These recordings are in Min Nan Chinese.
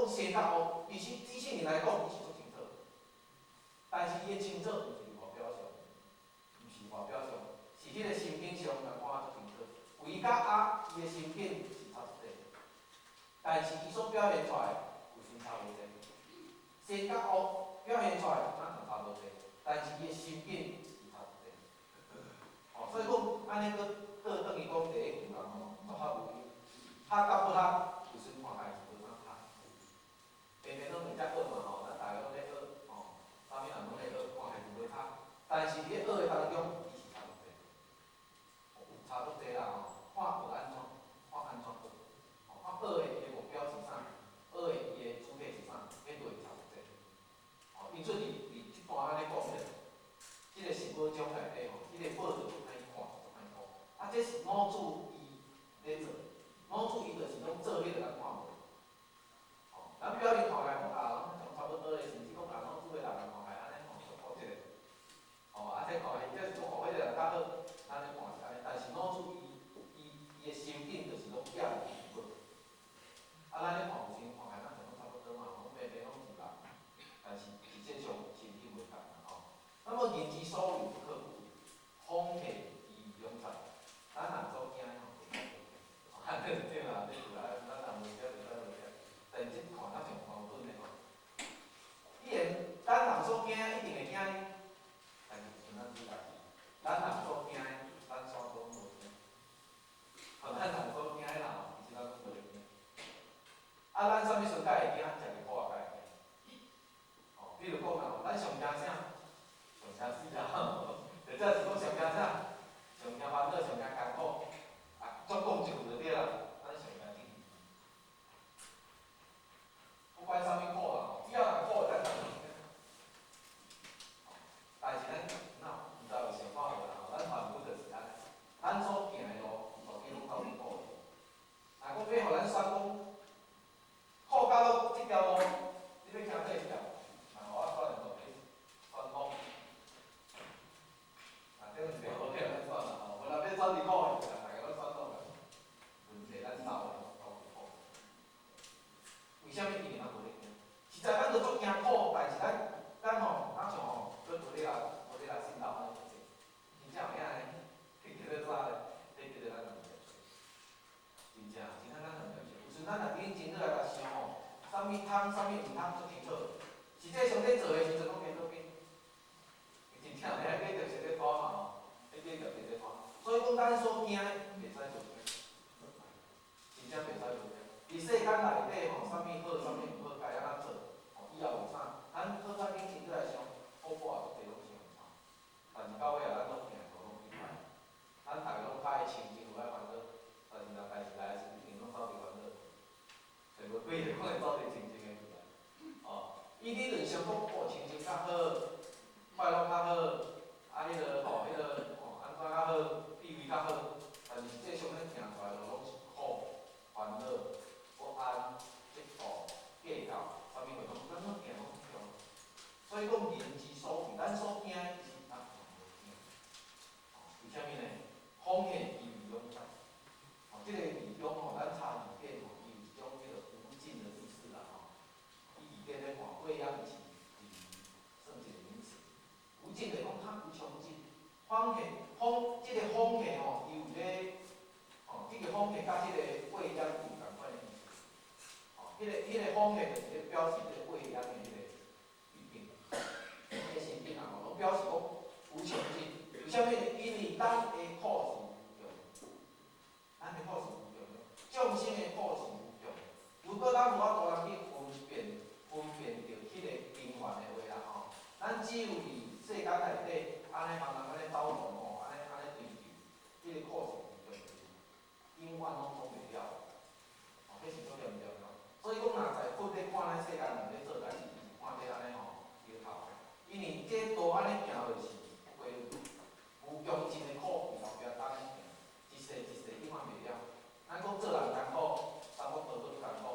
講生甲惡，其實仔細來講，伊是足清楚。但是伊的清楚毋是外表上，毋是外表上，是彼个心境上，咱看啊足清楚。為甲鴨，伊的心境是差一塊，但是伊所表現出來有時差無濟。善佮惡表現出來，咱就差無濟，但是伊的心境是差一塊。哦，所以講按呢閣倒轉去講第一句啦吼，作合無憂，合佮不合，有時看起來是無啥差。平平攏佇遮學嘛吼，咱逐个攏咧學吼，啥物人攏咧學，看起來是無差。但是佇咧學的當中，伊是差足濟，有差足濟啦吼。看學按怎，看按怎學，吼，看學的伊的目標是啥，學的伊的主體是啥，彼就會差足濟。吼，因此佇這段按呢講咧，這個十寶章內底吼，這個寶就足歹看，足歹看。啊，這是老子伊咧做，老子伊就是攏做彼個咱看無。吼，咱表面看起來講啊，攏差不多咧，甚至講啊，老子的人看起來按呢吼，足好一個。吼，啊，這看起來這是講哦，彼個人較好，咱咧看是按呢，但是老子伊的心境就是攏寄佇寶。啊，咱咧看有時看起來咱像攏差不多嘛，攏平平攏是人，但是實際上心境袂仝啦吼。那麼人之所畏不可估，風險其為兩在，咱人所驚吼，袂對啦，這句啊，咱人無遮袂使無遮，但是這看較像矛盾的吼。既然咱人所驚一定會驚，但是像咱做代誌，咱人所驚的，咱煞攏無驚。吼，咱人所驚的啦吼，其實咱攏無咧驚。啊，咱啥物時陣才會驚？食著苦啊，才會驚。吼，比如講啦，咱上驚啥？上驚死啊！或者是講上驚啥？上驚煩惱，上驚艱苦。啊，總講一句就對啦，咱上驚這句。不管啥物苦啦，只要若苦，咱就會驚。但是咱哪有毋知有想看無啦？咱凡夫就是按呢，咱所行的路，大家攏走苦的。若講欲予咱選講，苦甲樂這條路，你欲行佗一條？若予我選的，就欲選樂。啊，這毋是好予咱選啦吼，無人欲選佇苦的，大家攏選樂啦。問題咱走的攏走佇苦。為啥物？因為咱無咧驚。實在咱都足驚苦，但是咱吼，咱像吼，閣無咧來信道按呢做，真正有影呢？彼叫做啥咧？彼叫做咱毋接受。真正，真正咱毋接受。有時咱若認真落來共想吼，啥物通，啥物毋通，足清楚。實際上咧做的時陣，攏顛倒變。真正咧，彼就是咧拖嘛吼，彼就是咧拖。所以講，咱所驚的，袂使做驚。真正袂使做驚。佇世間內底吼，啥物好，啥物毋好，該按怎做，吼，以後有啥？咱好彩認真落來想，好苦也足濟攏想會差。但是到尾啊，咱攏行路攏變歹。咱逐个攏較愛清靜，無愛煩惱。但是若代誌來的時陣，一定攏走佇煩惱。找無幾个可能走佇清靜的去啦。哦，伊理論上講，哦，清靜較好，快樂較好，啊，彼个吼，彼个吼，按怎較好，地位較好。但是實際上咱行出來就攏是苦、煩惱、不安、嫉妒、計較，啥物貨攏，咱攏行攏對。所以講人之所畏，咱所驚的其實咱嘛無驚。哦，為啥物呢？風險其為永在。哦，這個字中吼，咱查字典吼，伊有一種叫做無盡的意思啦吼。伊字典咧看，未央是算一個名詞。無盡的講較無窮盡。風險風，這個風險吼，伊有咧，吼，這個風險佮這個未央有仝款的意思。吼，彼個風險就是咧表示這個未央的彼個語境，彼個心境啊吼，攏表示講無窮盡。為啥物呢？因為咱的苦是無窮，咱的苦是無窮的，眾生的苦是無窮。如果咱無法度人去分辨著彼個平凡的話啦吼，咱只有佇世間內底按呢慢慢按呢走動吼，按呢按呢追求，彼個苦是無窮的，永遠攏講袂了。吼，彼是足嚴重的。所以講，若在佛咧看咱世間人咧做代誌，伊是看咧按呢吼搖頭。因為這路按呢行落是不歸路，無窮盡的苦佇後壁等咧行，一世一世永遠袂了。咱講做人艱苦，三福道閣艱苦，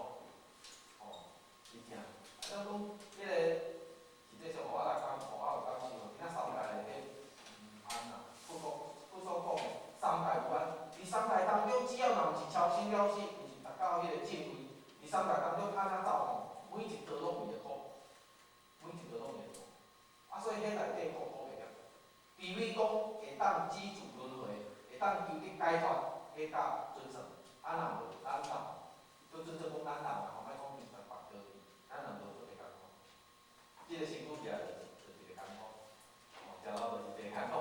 吼，是正。啊，咱講彼個實際上，我來感，我有感受，佇咱三界內底毋安啦。佛講，佛所講的三界無安，佇三界當中，只要若毋是超生了死，毋是達到彼個正位，佇三界當中按怎走吼，每一道攏伊的苦，每一道攏伊的苦。啊，所以彼內底苦苦袂了。除非講會當止住輪迴，會當求得解脫，彼才準算。啊，若無，咱人就準算講咱人啦，吼，莫講別別個，咱人無做會艱苦。這個身軀起來就是一個艱苦，吼，食老就是一個艱苦，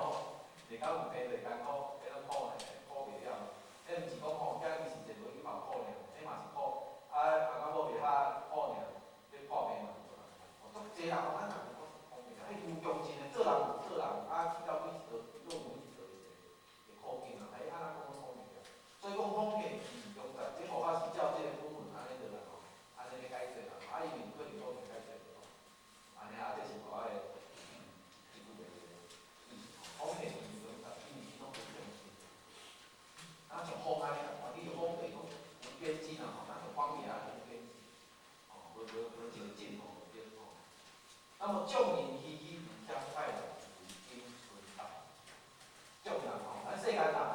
日到有病就會艱苦，彼攏苦呢，苦袂了。彼毋是講吼，囝伊是一無去嘛苦爾，彼嘛是苦。啊，阿公某袂較苦爾，咧破病嘛是做艱苦。足濟人咱人講袂了，彼無窮盡的做人有做人，啊去到每一道，做每一道的一個苦境啊，哎，按怎講攏講袂了。所以講空見是中在，這無法是照這個本文按呢落來吼，按呢咧解釋啦，啊伊面可能講袂解釋吼，按呢啊，這是我的一句話的意思吼。空見是中在，伊毋是攏無窮盡。啊，像風按呢共款，你風就是講無邊際啦吼，咱像荒野無邊際，吼，無無無盡盡吼，無邊吼。那麼眾人熙熙如險快樂，如景春代。眾人吼，咱世間人呢，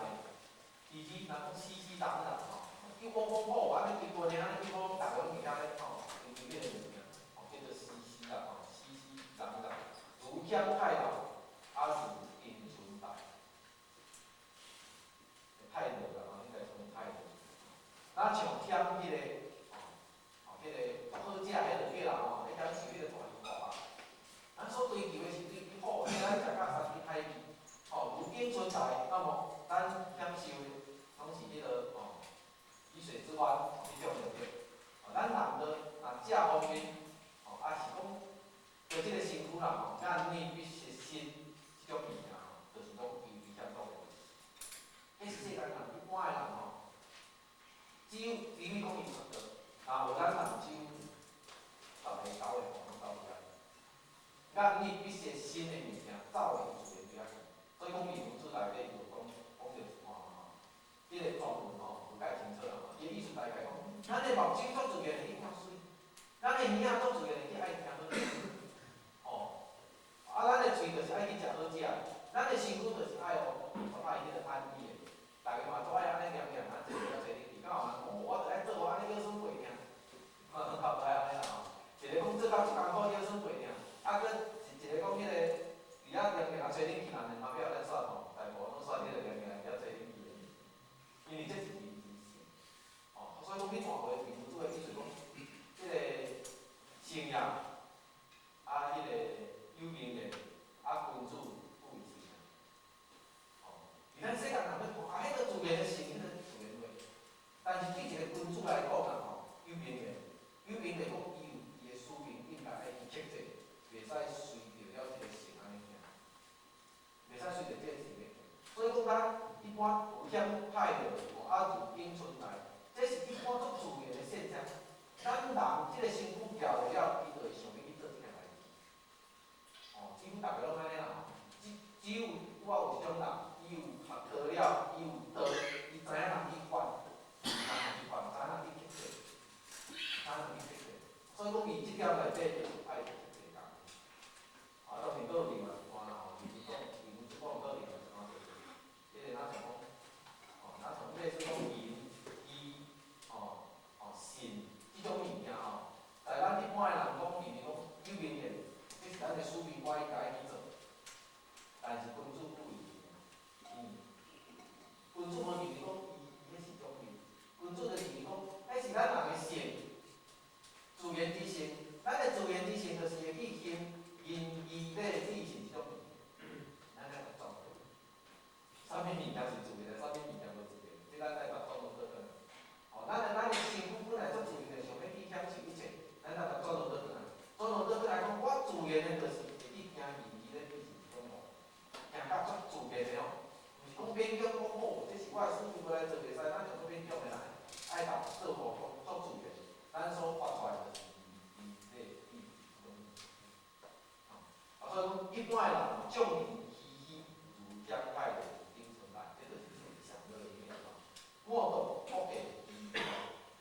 熙熙，人講熙熙攘攘吼，叫我講好，按呢規群的按呢，叫我逐个攏佇遐咧吼，追求彼个物件，吼，叫做熙熙啦吼，熙熙攘攘，如險太牢，啊如金春代。太牢啦吼，應該算太牢。咱像險彼個，吼，吼，彼個足好食，彼就對啦吼，你享受彼個大魚大肉。咱所追求的是追求好，咱食甲山珍海味，吼，如景春代，那麼咱享受的攏是彼個吼，魚水之歡，彼種就對。咱人的若食方面，吼，也是講對這個身軀啦吼，咱內必是心這種物件吼，就是講伊危險講的。彼世間人一般的人吼，只有除非講伊學道，若無咱人只有十个九個吼攏走去遐。咱你必須新的物件，走的自然就遐去。所以講，伊文字內底就講講著一段吼，這個專文吼無介清楚啦吼。伊的意思大概講，咱的目睭足自然會去看媠，咱的耳仔足自然會去愛聽好聽，吼。啊，咱的喙就是愛去食好食的，咱的身軀就是愛哦，足愛彼個安逸的。逐个嘛足愛按呢念念，啊，坐遐坐入去，敢有人講我著愛做按呢腰酸背疼，哈，較無愛按呢啦吼。一個講做到足艱苦腰酸背疼，啊，閣一個講彼個佇遐念念啊吹冷氣，人然後尾咱選吼，大部分攏選彼個念念佇遐吹冷氣的，因為這是伊之性，吼，所以講彼段話並無主的意思講，這個聖業，啊，彼個有明的，啊，君子不為是，吼，佇咱世間人咧看，啊，彼個自然的性，彼個自然話，但是對一個君子來講啊，吼，有明的，有明的講，伊有伊的使命，應該愛去克制，袂使隨著了這個性按呢行，袂使隨著這個性咧行。所以講，咱一般有險快樂，吼，啊，如景春代，這是一般足自然的現象。咱人這個身軀徛落了，伊就會想欲去做這件代誌。哦，幾乎逐个攏按呢啦吼。只有拄仔有一種人，伊有學道了，伊有道，伊知影人去反，人去反，知影人去克制，知影人去克制。所以講，伊這點內底就是愛克制工夫。啊，當然閣有另外一段啦吼，就是講，伊有講閣另外一段就是，這個若像講，吼，若像類似講仁義，吼，吼信這種物件吼，在咱一般的人講，認為講有明的，這是咱的使命，我應該去做。但是君子不為嗯，君子無認為講伊伊彼是種命，君子就認為講，彼是咱人的性，自然之性。咱的自然之性就是會去行仁義禮智信這種物件，咱愛共轉過。啥物物件是自然的，啥物物件無自然的，這咱愛共轉落倒轉來。吼，咱的身軀本來足自然的，想欲去享受一切，咱愛共轉落倒轉來。轉落倒轉來講，我自然的就是會去行仁義禮智信這種路，行甲足自然的哦，毋是講勉強講好，這是我的使命，無來做袂使，咱就閣勉強的來，愛共做好講足自然，咱所發出來就是仁義禮智這種物件。啊，所以講一般的人，眾人熙熙如險快樂，如景春來，這就是上樂的一面吼。莫獨卜見其妙，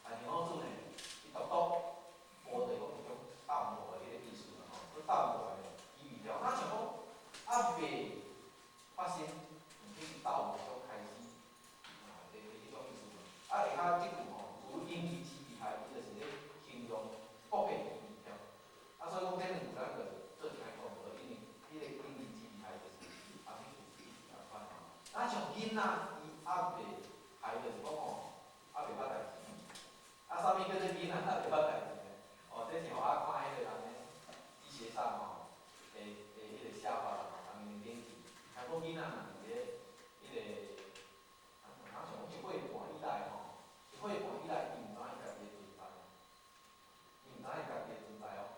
但是老子呢，伊獨獨無就是講一種淡薄的彼個意思啦吼，佫淡薄的起微了，若像講啊未發生，這是道的一種開始，啊，的彼種意思。啊，下跤這句吼，如嬰兒之厲害，伊就是咧形容卜見其啥物叫做囡仔袂捌代誌呢？哦，這是予我看彼個人的醫學上吼，的彼個寫法啦，吼，人的典籍。聽講囡仔若佇咧彼個，好像講一歲半以內吼，一歲半以內，伊毋知影伊家己的存在，伊毋知影伊家己的存在哦。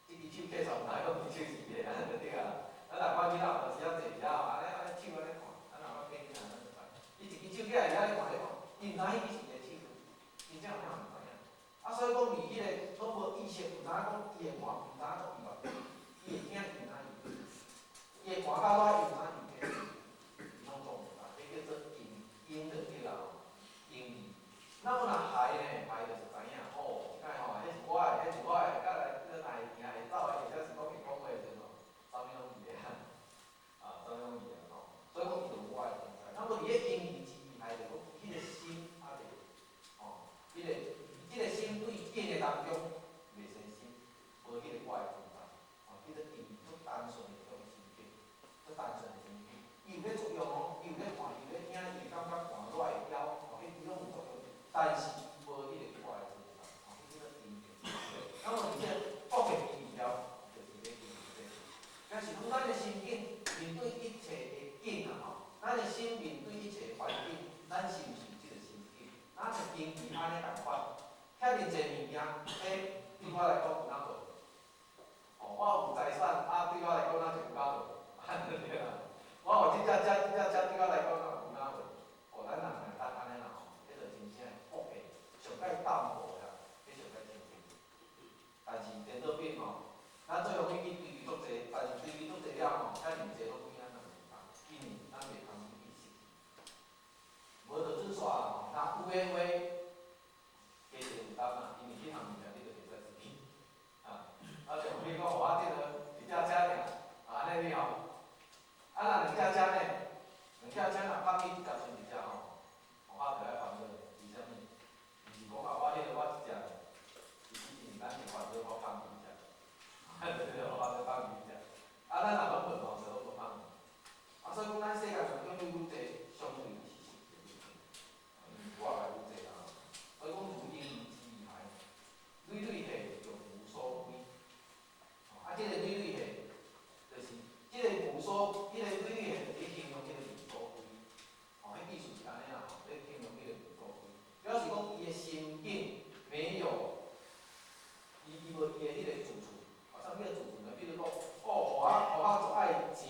這支手計算毋知講這手是伊的，按呢就對啊。咱若看囡仔有當時仔坐佇遐吼，按呢按呢手按呢看，咱若捌見囡仔，咱就知。伊一支手起來佇遐咧看咧看，伊毋知影彼支是伊的手，真正有影毋知影。啊，所以講伊彼個攏無意識，毋知影講伊會看，毋知影講伊捌，伊會聽，伊毋知影伊，伊會看到煞伊毋知影伊聽，伊攏總毋知，彼叫做嬰嬰就對啦吼，嬰兒。那麼若孩呢？孩就是知影，哦，這擺吼，彼是我的，彼是我的，甲來這個若會行會走的，或者是講會講話的時陣吼，啥物攏伊的啊，啊，啥物攏伊的吼。所以講伊就有我的存在。那麼佇咧嬰兒之孩，就講彼個心猶未，吼，彼個心對境的當中袂生心，無彼個我的存在，吼，叫做嬰兒，足單純的彼種心境，足單純的心境。伊有咧作用哦，伊有咧看，伊有咧聽，伊會感覺寒熱會枵，吼，彼伊攏有作用，但是伊無彼個我的存在，吼，彼叫做嬰兒。那麼佇這個國的嬰兒了，就是咧經歷這個。但是講咱的心境面對一切的境啊，吼，咱的心面對一切的環境，咱是毋是有這個心境？咱像嬰兒按呢仝款，遐爾濟物件，彼對我來講有哪無？哦，我有財產，啊，對我來講哪是有夠無？按呢對啊。我有這隻車，這隻車對我來講哪有哪無？哦，咱人若當按呢啦吼，彼就真正福氣，上蓋淡薄啦，彼上蓋清淨。但是顛倒變吼，咱做容易去追求足濟，但是追求足濟了吼，遐爾濟攏對咱人袂通，因為咱袂通去失去。無就準煞啦吼，若有的話，加一個負擔啦，因為彼項物件你就袂使失去。啊，啊像比如講，我這個一隻車爾，啊按呢你吼，啊若兩隻車呢？兩隻車若放去共剩一隻吼，我就愛煩惱，為啥物？毋是講啊，我彼個我一隻，其實因為咱是煩惱我放去一隻，對對，我煩惱放去一隻。啊，咱若攏無吼，就攏無放去。啊，所以講咱世界上擁有愈濟，相對是失去愈濟，因為我來愈濟啦。所以講如嬰兒之遺骸，累累下就無所歸。啊，這個累累下，就是這個無所，這個累累下就是形容這個無所歸。哦，彼意思是按呢啦吼，咧形容這個無所歸，表示講伊的心境沒有，伊無伊的彼個住處，啊，啥物叫住處呢？比如講，哦，予我足愛錢，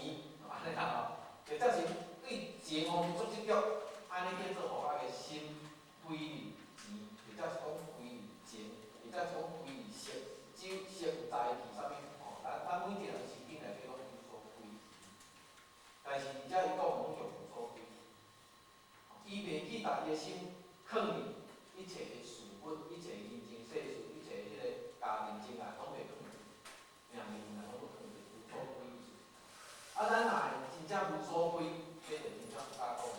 按呢啦吼，或者是對錢方面足執著，按呢叫做予我的心歸佇錢，或者是講歸佇情，或者是講歸佇色，酒色財氣啥物吼，咱每一個人心境內底攏有所歸。但是佇遮伊講的攏叫無所歸，伊袂去共伊的心囥佇一切的事物、一切人情世事、一切彼個家庭情愛，攏袂囥佇，命運啊攏無囥佇無所歸意思。啊，咱若會真正無所歸，這就真正佛家講的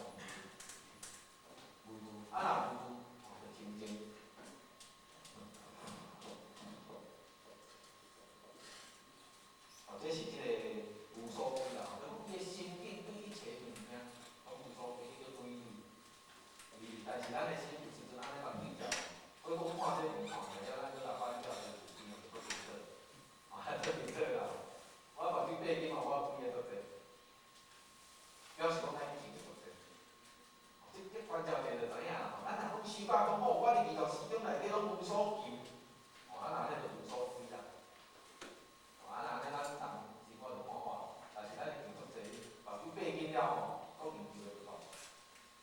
無住，啊若無住，吼就清淨。哦，這是這個無所歸啦，吼，就講伊的心境對一切物件攏無所歸，叫做歸依。但是咱的心有時陣按呢共計較，所以講看這物看袂了，咱閣來翻了就有足清楚，啊，足清楚啦。我目睭閉緊吼，我有記得足濟，表示講咱以前就足濟。這關照者就知影啦，咱若講修到講吼，我佇24中內底攏無所求，哦，啊若按呢就無所歸啦。哦，啊若按呢咱人生活就看法，但是咱會記足濟，目睭閉緊了吼，閣研究會袂夠。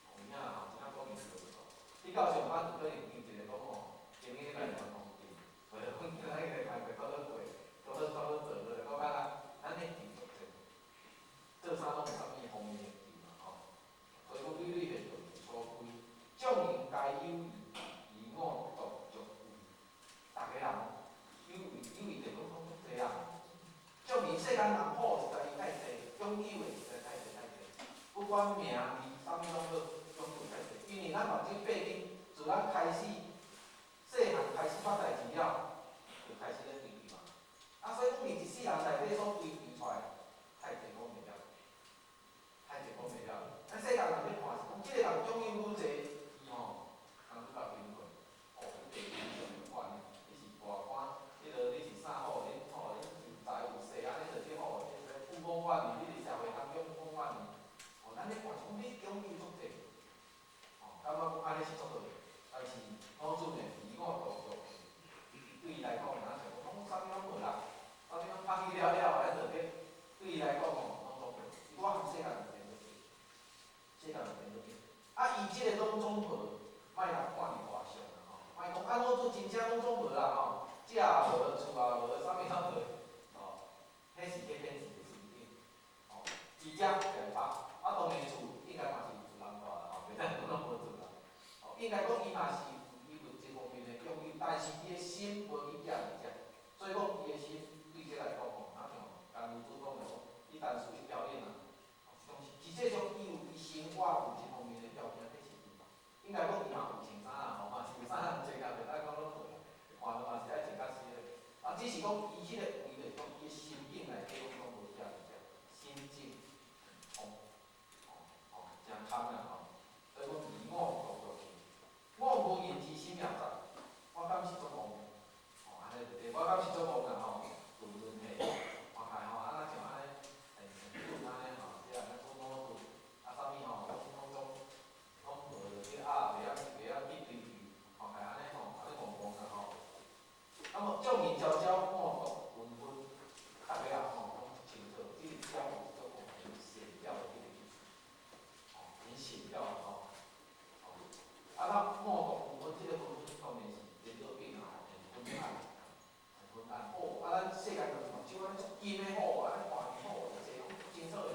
有影吼，真正閣研究會袂夠。你到上班有可能記一個講吼，今日來傳風景，無就講今仔日個工課做好過，做好做好做，就講啊，咱會記足濟，做啥攏有啥物方面的記嘛吼。所以講累累下就無所歸，眾人皆有餘，而我獨足有。逐个人有餘，有餘就攏講足濟啊。眾人世間人好實在是太濟，擁有的實在太濟太濟，不管名利啥物攏好，擁有太濟。因為咱目睭閉緊，自咱開始細漢開始捌代誌了，就開始咧追求嘛。啊，所以講佇一世人內底所追求出來，太濟講袂了，太濟講袂了。咱世間人咧看是講，這個人擁有愈濟，伊吼通愈較貧困，哦，愈濟愈上。啦吼，食也無，厝也無，啥物攏無，吼，彼是去顯示的心境，吼，伊遮共拍，啊當然厝應該嘛是有人住啦吼，袂使講攏無厝啦，吼，應該講伊嘛是有伊物質方面的擁有，但是伊的心無去寄佇遮，所以講伊的心對這來講吼，若像甘如主講的講，伊但是去表演啊，實際上伊有伊生活物質方面的條件，彼是應該講伊嘛有穿衫啦吼，嘛是有衫通穿啊，袂使講攏無啦，看著嘛是愛穿較絲的。啊，只是講伊彼個位就是講伊的心境內底攏總無遮爾遮，心境空，吼吼，誠空啦吼。所以講離五毒欲去，我無人之心也在，我敢是足戇？吼，按呢就對，我敢是足戇啦吼，鈍鈍的，看起吼，啊若像按呢，很很鈍按呢吼，對啊，咱講講鈍，啊啥物吼，攏攏總攏無著去啊，袂曉去追求，看起按呢吼，按呢戇戇啦吼。那麼眾人昭昭，五毒紛紛，逐个人吼攏清楚，這個昭有一種很顯要的這個意思，吼，很顯要吼。啊，那五毒紛紛，這個紛紛當然是顛倒變啦，吼，很昏暗，很昏暗。哦，啊，咱世間就是目睭按呢足金的吼，按呢看去吼，一切攏足清楚的。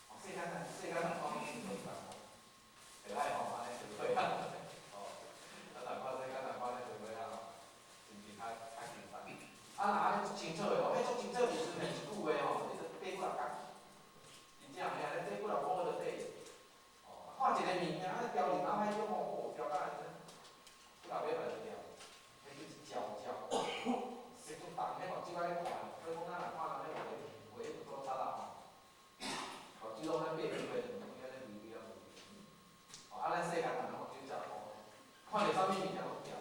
哦，世間人看攏清楚是吼，袂歹吼，按呢就對啊。哦，咱若看世間人看呢就對啊，吼，是毋是較輕鬆？啊，若按呢足清楚的吼，彼足清楚的時陣，一句話吼，你就短幾若工，真正的，按呢短幾若晡就短。哦，看一個物件，按呢調入腦海中吼，哦，調甲按呢，幾若禮拜就掉，彼就是焦焦，色足重，彼目睭按呢看，所以講咱若看人咧畫畫迄個做擦啦吼，目睭攏按呢變變變，攏按呢微微啊微微。哦，啊，咱世間人目睭誠好，看著啥物物件攏掉，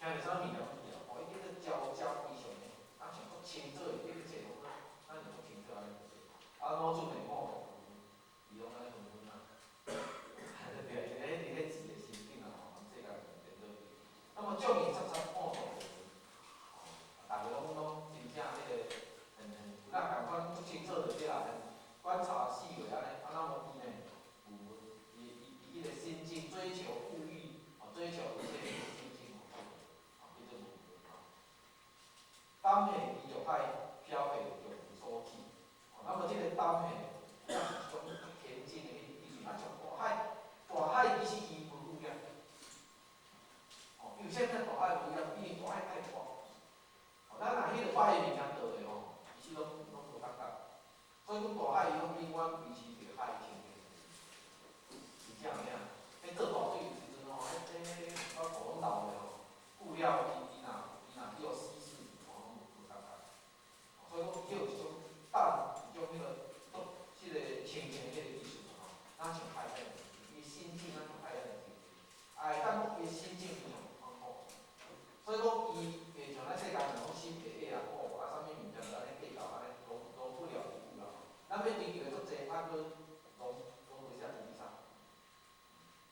聽著啥物物件攏掉，哦，伊叫做焦焦非常的，啊像足清楚的，一切攏咱就足清楚按呢就對。啊，腦子內五毒伊攏按呢昏昏啊。對啊，因為彼彼字的心境啊吼，世間上顛倒去。那麼眾人察察五毒紛紛，吼，逐个攏攏真正彼個很很，有那仝款足清楚就對啦，很觀察細微按呢，啊，那麼伊呢，有伊伊伊彼個心境追求物欲，哦，追求一切的心境吼，哦，叫做無分吼。膽彼魚肉海，飄彼欲無所寄。哦，那麼這個膽彼，也是一種恬靜的意思，啊，像大海，大海其實伊無污染。哦，因為啥物大海無污染？因為大海太大。哦，咱若彼個歹的物件倒落吼，其實攏攏無感覺。所以講大海伊攏永遠維持這個海清淨。是這樣爾。彼做大水的時陣吼，彼彼彼我土攏流的吼，久了伊伊若伊若叫稀釋，吼，攏無感覺。所以講伊有一種淡，一種彼個足這個清淨的彼個意思吼，若像海遐爾，伊心境若像海遐爾清淨，啊，會當講伊的心境非常寬闊。所以講伊袂像咱世間人講心會矮啊，哦，啊，啥物物件就按呢計較，按呢容容不了一物啦。咱欲追求的足濟，啊，閣容容不下一粒沙。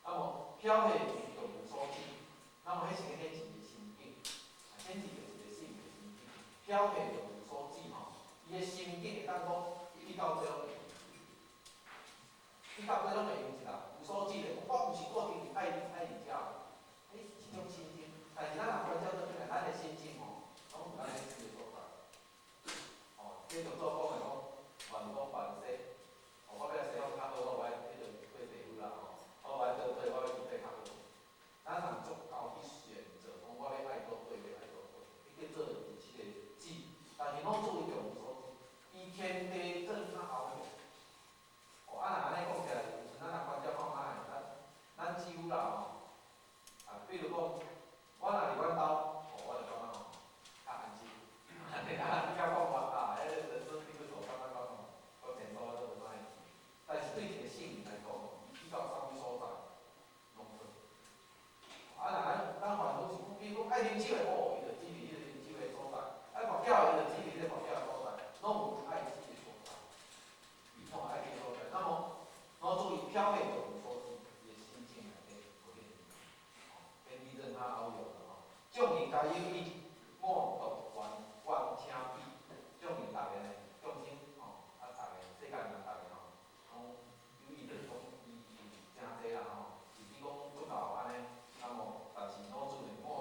那麼飄彼欲無所寄，那麼彼是咧顯示伊的心境，顯示著一個聖的心境。飄彼欲無所寄吼，伊的心境會當講去到這攏會用，去到這攏會用一啦。無所寄的，我毋是固定愛愛佇遮，彼是一種心境。但是咱若觀照倒轉來，咱的心境吼，攏有咱的這個所在。哦，這就做講的講，萬東萬西，哦，我欲來西方較好，我愛彼個過地府啦吼，我愛倒退，我欲去對較好。咱人足夠去選擇，講我欲愛佗對，欲愛佗對，彼叫做是這個寄。但是攏注意著無所寄，伊天地任他遨遊。哦，啊，若按呢講起來，有時咱若觀照看覓，咱咱幾乎啦吼，啊，比如講，我若佇阮兜，哦，我就感覺吼較安心。啊，你較講我啊，彼個人生地不熟，感覺講吼，我前途我都無歹。但是對一個聖人來講，伊去到啥物所在，攏好。啊，若咱咱凡夫是講，比如講愛啉酒的，哦，伊就只佇彼個啉酒的所在；愛跋筊的，伊就只佇彼個跋筊的所在，攏有愛去的所在，攏有愛去的所在。那麼，攏注意飄彼欲無所寄，伊的心境內底無變。哦，天地任他遨遊啦吼。眾人皆有意，五毒懸觀聽彼。眾人逐个呢，眾生吼，啊，逐个世間人逐个吼，攏有意就是講伊伊誠濟啦吼，是比講足夠按呢，那麼，但是腦子呢，五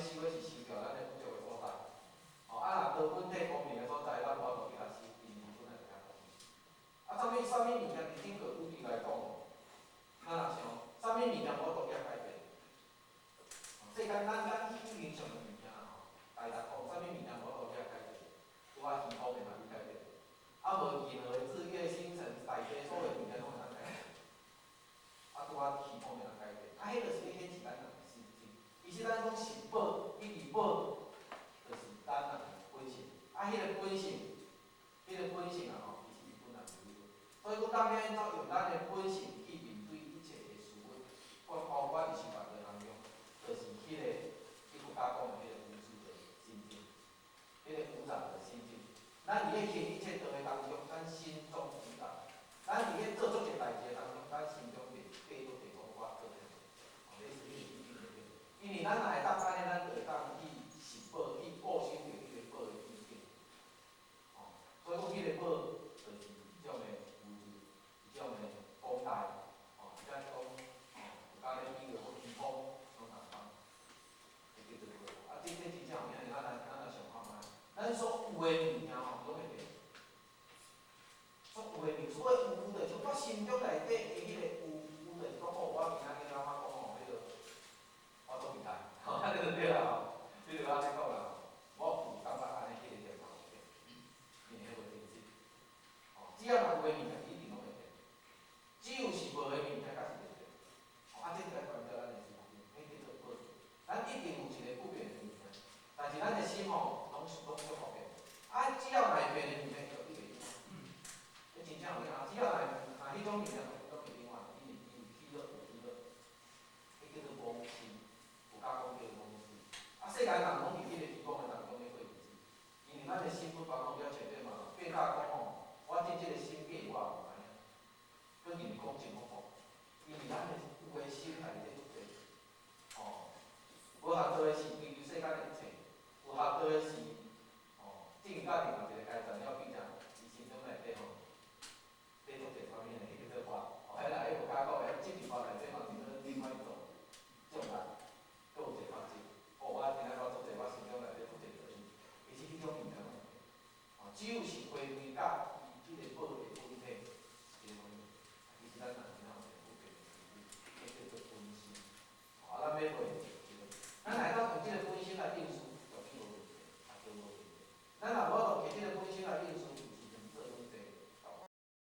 修的是修掉咱的不足的所在。吼，啊，若道本體光明的所在，咱無法度去共修，因為本來就遐光明。啊，啥物啥物物件佇整個宇宙來講，咱若想，啥物物件無法度去改變？世間咱咱去影響的物件吼，大逐講啥物物件無法度去改變？拄仔虛空會通去改變。啊，無銀河的日月星辰大地所有物件攏會通改變。啊，拄仔虛空會通改變。啊，彼就是咧顯示咱人的心性。其實咱講是寶，伊佇寶，就是咱人的本性。啊，彼個本性啊吼，其實伊本來就有。所以講，咱欲按怎用咱的本性去面對一切的事物，包括佇修道的當中，就是彼個佛家講的彼個無住的心境，彼個無染的心境。咱佇咧行一切道的當中，咱心中無染。咱佇咧做足濟代誌的當中，咱心中袂爬倒地講我做這個，哦，這是彼個意境的。因為咱若會當按呢，咱就會當去拾寶，去固守著彼個寶的意境。哦，所以講彼個寶就是一種的無住，一種的廣大，哦，或者講，哦，有甲咧比喻講虛空攏仝款，會叫做寶。啊，這真正有影，咱來想看覓，咱所有的物件吼，攏會變。所有的物，所謂有有，就是我心中內底的彼個有，有就是講哦，我今仔日感覺講吼，彼個我足厲害，吼，按呢就對啦吼，你就按呢講啦，我有感覺按呢彼個念頭會變，因為彼無真實。哦，只要若有的物件，一定攏會變。只有是無的物件，才是會變。哦，啊，這就愛關照咱的心境，彼叫做寶。咱一定有一個不變的物件，但是咱的心吼，攏足予變。啊，只要若會變的物件，就一定會這真正有影，只要若若彼種物件，攏會永遠，因為伊有起落有起落，彼叫做妄心，佛家講叫做妄心。啊，世間人攏